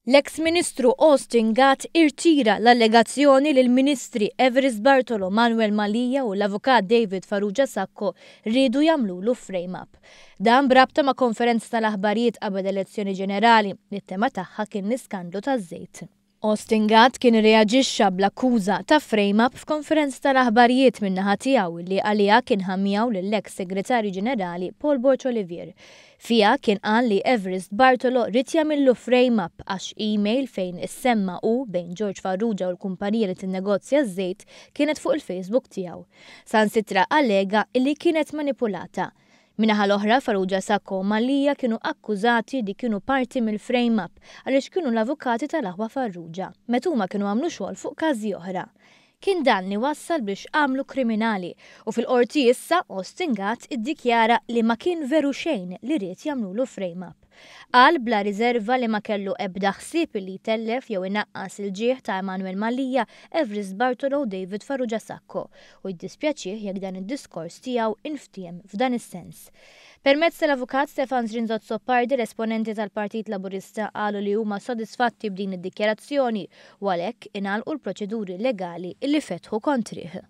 L-eks Ministru Austin Gatt irtira l-allegazzjoni li l-Ministri Evarist Bartolo, Manuel Mallia u l-Avukat David Farrugia Sacco riedu jagħmlulu frame-up. Dan b'rabta ma' konferenza tal-aħbarijiet qabel l-elezzjoni ġenerali li t-tema tagħha kien l-iskandlu taż-żejt. Austin Gatt kien irreaġixxa bl-akkuża ta' frame-up f'konferenza tal-aħbarijiet min-naħa tiegħu li għaliha kien ħa miegħu lill-eks Segretarju Ġenerali Paul Borg Olivier. Fiha kien qal li Evarist Bartolo ried jagħmillu frame-up għax email fejn issemma hu bejn George Farrugia u l-kumpanija li tinnegozja ż-żejt kienet fuq il-Facebook tiegħu. Sansitra allega li kienet manipulata. Min-naħa l-oħra, Farrugia Sacco u Mallia kienu akkużati li kienu parti mill-frame-up għaliex kienu l-avukati tal-aħwa Farrugia, meta huma kienu għamlu xogħol fuq każi oħra. Kien dan li wassal biex għamlu kriminali u fil-Qorti issa Austin Gatt iddikjara li ma kien veru xejn li ried jagħmlulu frame-up. Qal bla riserva li ma kellu ebda ħsieb li jtellef jew inaqqas il-ġieħ ta' Emanuel Mallia, Evarist Bartolo u David Farrugia Sacco u jiddispjaċih jekk dan id-diskors tiegħu inftiehem f'dan is-sens. Permezz tal-Avukat Stefan Zrinzo Azzopardi, l-esponenti tal-Partit Laburista qalu li huma sodisfatti b'din id-dikjarazzjoni u għalhekk ingħalqu l-proċeduri legali li fetħu kontrih.